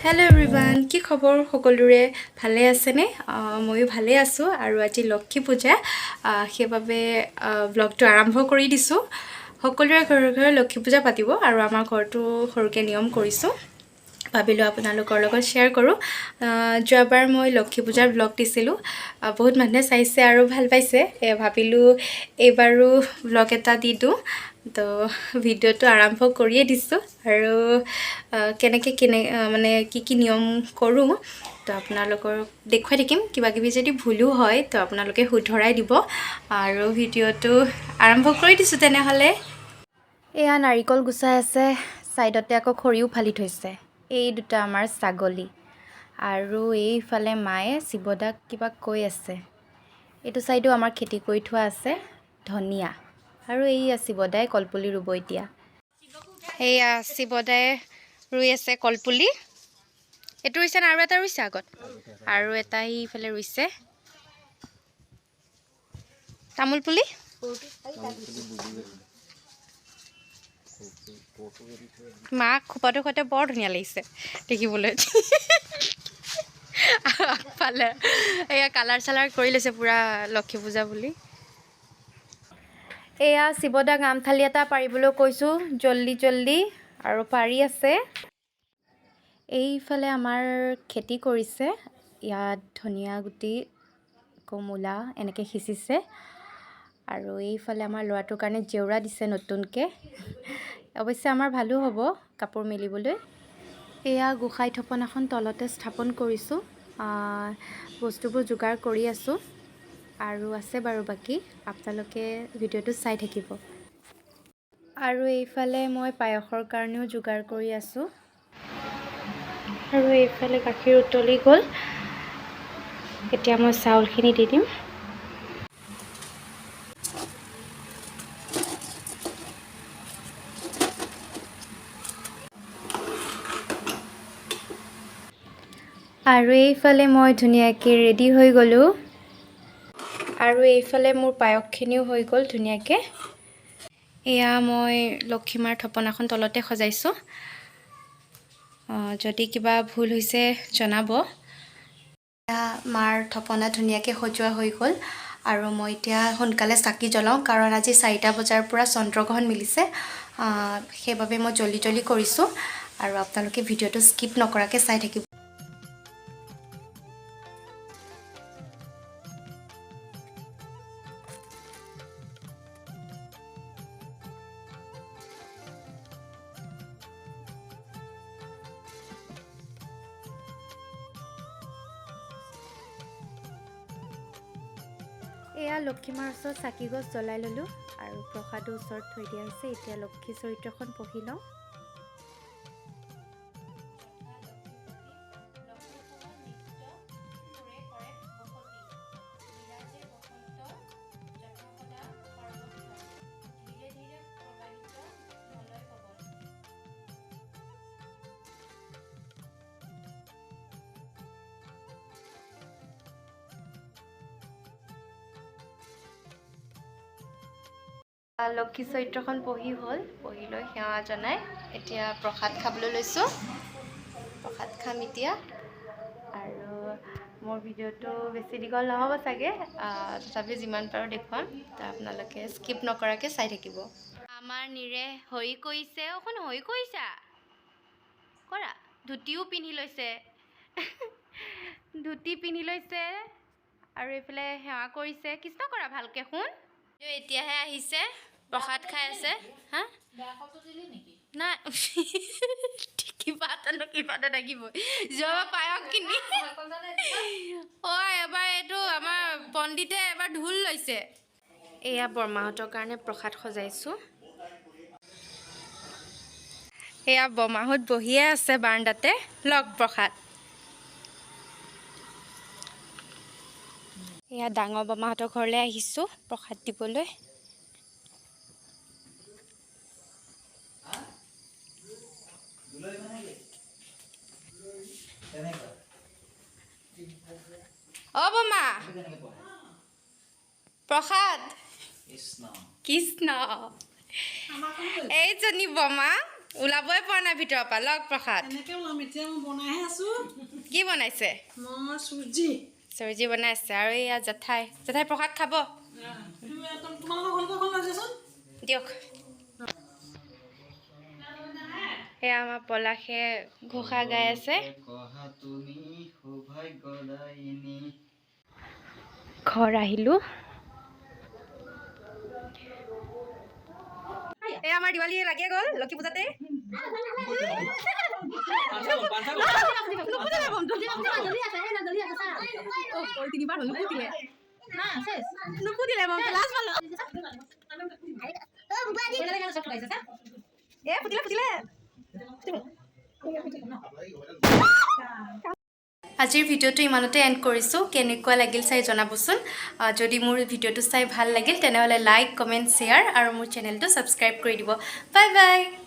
Hello' everyone, কি খবৰ সকলোৰে? ভালে আছেনে? ময়ো ভালে আছোঁ। আৰু আজি লক্ষী পূজা, সেইবাবে ব্লগটো আৰম্ভ কৰি দিছোঁ। সকলোৰে ঘৰে ঘৰে লক্ষী পূজা পাতিব আৰু আমাৰ ঘৰটো সৰুকৈ নিয়ম কৰিছোঁ, ভাবিলোঁ আপোনালোকৰ লগত শ্বেয়াৰ কৰোঁ। যোৱাবাৰ মই লক্ষী পূজাৰ ব্লগ দিছিলোঁ, বহুত মানুহে চাইছে আৰু ভাল পাইছে। ভাবিলোঁ এইবাৰো ব্লগ এটা দি দিওঁ। তো ভিডিঅ'টো আৰম্ভ কৰিয়ে দিছোঁ আৰু কেনেকৈ কেনে মানে কি কি নিয়ম কৰোঁ তো আপোনালোকক দেখুৱাই থাকিম। কিবা কিবি যদি ভুলো হয় তো আপোনালোকে শুধৰাই দিব। আৰু ভিডিঅ'টো আৰম্ভ কৰি দিছোঁ তেনেহ'লে। এয়া নাৰিকল গুচাই আছে, ছাইডতে আকৌ খৰিও ফালি থৈছে। এই দুটা আমাৰ ছাগলী। আৰু এইফালে মায়ে শিৱদাক কিবা কৈ আছে। এইটো ছাইডেও আমাৰ খেতি কৰি থোৱা আছে ধনিয়া। আৰু এইয়া শিৱদাই কলপুলি ৰুব এতিয়া। এইয়া শিৱদাই ৰুই আছে কলপুলি। এইটো ৰুইছে নে আৰু এটা ৰুইছে আগত? আৰু এটা এইফালে ৰুইছে তামোল পুলি। মাক খোপাটো সৈতে বৰ ধুনীয়া লাগিছে দেখিবলৈ। আগফালে এয়া কালাৰ চালাৰ কৰি লৈছে পূৰা লক্ষী পূজা বুলি। এয়া শিৱদাক আম থালি এটা পাৰিবলৈ কৈছোঁ, জল্দি জল্দি, আৰু পাৰি আছে। এইফালে আমাৰ খেতি কৰিছে, ইয়াত ধনিয়া গুটি আকৌ মূলা এনেকৈ সিঁচিছে। আৰু এইফালে আমাৰ ল'ৰাটোৰ কাৰণে জেওৰা দিছে নতুনকৈ, অৱশ্যে আমাৰ ভালো হ'ব কাপোৰ মেলিবলৈ। এয়া গোসাঁই থাপনাখন তলতে স্থাপন কৰিছোঁ, বস্তুবোৰ যোগাৰ কৰি আছোঁ আৰু আছে বাৰু বাকী, আপোনালোকে ভিডিঅ'টো চাই থাকিব। আৰু এইফালে মই পায়সৰ কাৰণেও যোগাৰ কৰি আছোঁ। আৰু এইফালে গাখীৰ উতলি গ'ল, এতিয়া মই চাউলখিনি দি দিম। আৰু এইফালে মই ধুনীয়াকৈ ৰেডি হৈ গ'লোঁ। আৰু এইফালে মোৰ পায়সখিনিও হৈ গ'ল ধুনীয়াকৈ। এয়া মই লক্ষী মাৰ থপনাখন তলতে সজাইছোঁ। যদি কিবা ভুল হৈছে জনাব। এয়া মাৰ থপনা ধুনীয়াকৈ সজোৱা হৈ গ'ল। আৰু মই এতিয়া সোনকালে চাকি জ্বলাওঁ, কাৰণ আজি 4টা বজাৰ পৰা চন্দ্ৰগ্ৰহণ মিলিছে, সেইবাবে মই জল্দি জল্দি কৰিছোঁ। আৰু আপোনালোকে ভিডিঅ'টো স্কিপ নকৰাকৈ চাই থাকিব। এয়া লক্ষী মাৰ ওচৰত চাকি গছ জ্বলাই ল'লোঁ আৰু প্ৰসাদো ওচৰত থৈ দিয়া হৈছে। এতিয়া লক্ষী চৰিত্ৰখন পঢ়ি লওঁ। লক্ষী চৰিত্ৰখন পঢ়ি হ'ল, পঢ়ি লৈ সেৱা জনাই এতিয়া প্ৰসাদ খাবলৈ লৈছোঁ। প্ৰসাদ খাম এতিয়া। আৰু মোৰ ভিডিঅ'টো বেছি দীঘল নহ'ব চাগে, তথাপি যিমান পাৰোঁ দেখুৱাম, তো আপোনালোকে স্কিপ নকৰাকৈ চাই থাকিব। আমাৰ নীৰে হৈ কৰিছে, অকণ হৈ কৰিছা কৰা, ধুতিও পিন্ধি লৈছে, ধুতি পিন্ধি লৈছে আৰু এইফালে সেৱা কৰিছে। কৃষ্ণ কৰা ভালকৈ শুন। এতিয়াহে আহিছে, প্ৰসাদ খাই আছে। হা নাই, কিবা এটা ন কিবা এটা থাকিবই। যোৱাবাৰ পায়স কিনি এবাৰ এইটো আমাৰ পণ্ডিতে এবাৰ ঢোল লৈছে। এয়া বৰমাহঁতৰ কাৰণে প্ৰসাদ সজাইছোঁ। এয়া বৰমাহঁত বহিয়ে আছে বাৰাণ্ডাতে, লগ প্ৰসাদ। এয়া ডাঙৰ বৰমাহঁতৰ ঘৰলৈ আহিছোঁ প্ৰসাদ দিবলৈ। অ বমা, প্ৰসাদ। কৃষ্ণ। এইজনী বমা ওলাবই পৰা নাই ভিতৰৰ পৰা। লওক প্ৰসাদ। এনেকে ওলাম। এতিয়া মই বনাইহে আছো। কি বনাইছে? মই চুজি। চব্জি বনাই আছে। আৰু এয়া জেঠাই, জেঠাই প্ৰসাদ খাব। তোমালোকৰ ঘৰলৈ এখন লৈ যাচোন। দিয়ক। এয়া আমাৰ পলাশে ঘোষা গাই আছে। কহা তুমি সৌভাগ্যদায়িনী। ঘৰ আহিলোঁ। এই আমাৰ দিৱালী লাগিয়ে গ'ল লক্ষী পূজাতে। তিনিবাৰ হ'ল, নুফুটিলে, নুফুটিলে। মমটো লাজ পালো। এ ফুটিলে, ফুটিলে। আজিৰ ভিডিঅ'টো ইমানতে এণ্ড কৰিছোঁ। কেনেকুৱা লাগিল চাই জনাবচোন। যদি মোৰ ভিডিঅ'টো চাই ভাল লাগিল, তেনেহ'লে লাইক, কমেণ্ট, শ্বেয়াৰ আৰু মোৰ চেনেলটো ছাবস্ক্ৰাইব কৰি দিব। Bye bye.